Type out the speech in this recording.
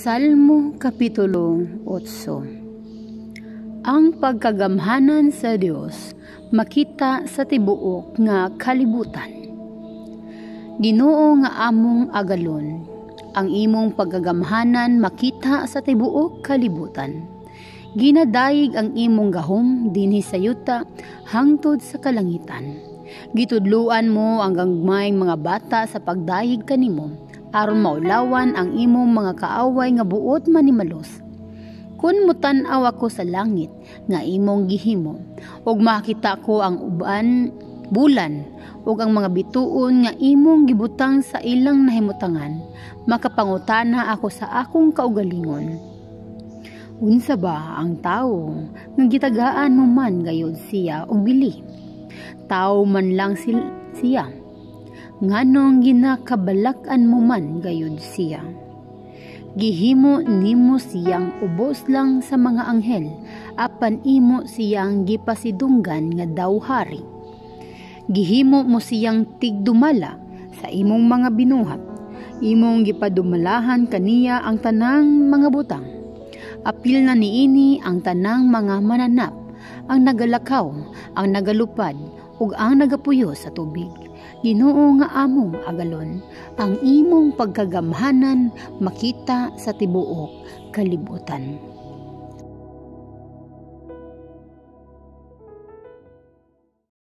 Salmo Kapitulo 8. Ang pagkagamhanan sa Dios makita sa tibuok nga kalibutan. Ginoo nga among agalon, ang imong pagkagamhanan makita sa tibuok kalibutan. Ginadayeg ang imong gahom dinhi sa yuta hangtod sa kalangitan. Gitudluan mo ang gagmayng mga bata sa pagdayeg kanimo aron maulawan ang imong mga kaaway nga buot manimalos. Kun mutan-aw ako sa langit nga imong gihimo ug makita ko ang uban bulan ug ang mga bituon nga imong gibutang sa ilang nahimutangan, makapangutana ako sa akong kaugalingon. Unsa ba ang tawo nga gitagaan mo man gayud siya og bili? Tawo man lang siya. Nganong ginakabalak-an mo man gayud siya? Gihimo nimo siyang ubos lang sa mga anghel, apan imo siyang gipasidunggan nga daw hari. Gihimo mo siyang tigdumala sa imong mga binuhat. Imong gipadumalahan kaniya ang tanang mga butang. Apil na niini ang tanang mga mananap, ang nagalakaw, ang nagalupad, ug ang nagapuyo sa tubig. Ginoo nga among agalon, ang imong pagkagamhanan makita sa tibuok kalibutan.